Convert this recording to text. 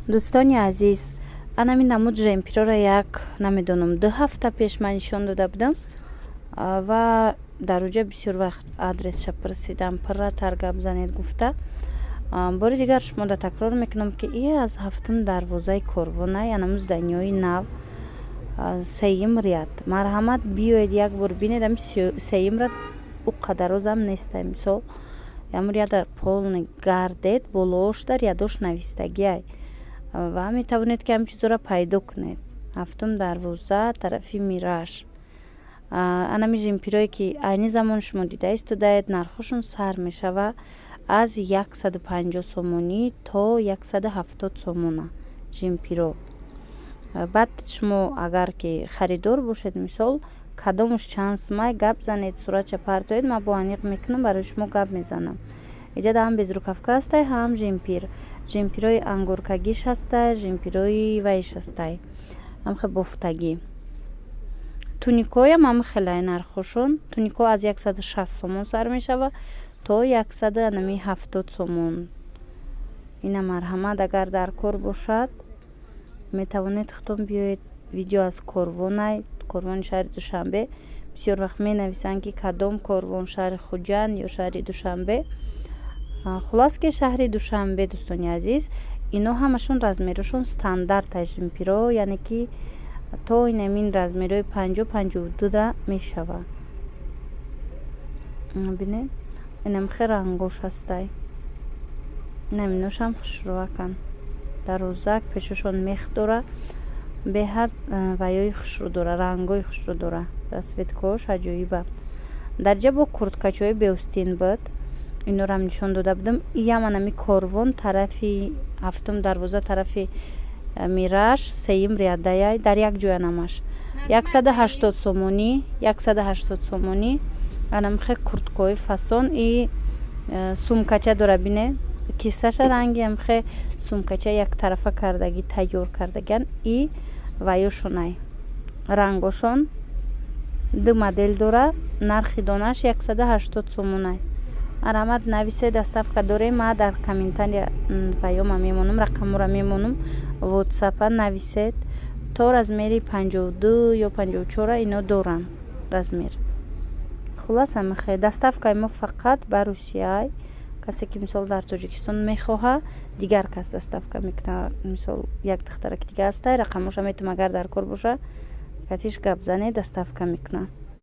Дӯстони азиз, анами намуд жемпирора як, намедонам, 2 ҳафта пеш ман нишон дода будам ва дар уҷа бисёр вақт адресша пурсидам, пурратар гап занед гуфта. Бори дигар шумода такрор мекунам, ки и аз ҳафтум дарвозаи корвона, анаму зданиҳои нав, сеюм ряд. Марҳамат, биёед, як бор бинед. Ами сеюм ряд ӯ қадарозам нестай. Мисол, ям ряда полный гардед, болоошда рядош навистагиай ва метавонед, ки ҳамин чизҳоро пайдо кунед. Ҳафтум дарвоза, тарафи Мираш. Анами жемпирое, ки айни замон шумо дида истодаед, нархошон сар мешава аз 150 сомонӣ то 170 сомона жемпиро. Баъд шумо агар ки харидор бошед, мисол, кадомуш чанд сумай, гап занед, суратша партоед, ман бо аниқ мекунам, барои шумо гап мезанам. Иҷада ҳам безрукавка ҳастай, ҳам жемпир. Жемпирҳои ангоркагиш ҳастай, жемпирҳои вайш ҳастай, ҳамхе бофтагӣ. Туникоям ҳама хелай нархошон. Тунико аз 160 сомон сар мешава то 170 сомон. Ина, марҳамат, агар дар кор бошад, метавонед худтон биёед. Видео аз корвонай, корвони шаҳри Душанбе. Бисёр вақт менависанд, ки кадом корвон, шаҳри Хуҷанд ё шаҳри Душанбе. Хуллас, ки шаҳри Душанбе, дӯстони азиз. Ино ҳамашон размерошон стандарт жемпиро, яъне ки то инамин размерҳои 50, 52-да мешавад. Бинед, инам хе рангош ҳастай. Инаминошам хушрӯаканд, дарозак, пешошон мех дора, беҳад ваёи хушрӯ дора, рангҳои хушрӯ дора, расцветкаош аҷоибанд. Дар ҷа бо курткачаҳои беостин буд, инорам нишон дода будам. Иям анами корвон, тарафи ҳафтум дарвоза, тарафи Мираш, сеюм рядая, дар як ҷоя намаш. 180 сомонӣ, 180 сомонӣ. Анамихе курткаҳои фасон и сумкача дора, бине, кисаша ранги амхе сумкача яктарафа кардагӣ, тайёр кардагиан. И ваёшонай, рангошон ду модел дора. Нархи донаш 180 сомонай. Марҳамат, нависе, доставка дорем. Ма дар комментария паёма мемонам, рақамҳоро мемонам, вотсапа нависед. То размери 52 ё 54-а ино доранд размер. Хуллас, амихе доставкаи мо фақат ба Русияй. Касе ки, мисол, дар Тоҷикистон мехоҳа, дигар кас доставка мекунад. Мисол, як духтараки дига ҳастай, рақамҳоша метавонам, агар дар кор боша, катиш гап занед, доставка мекунад.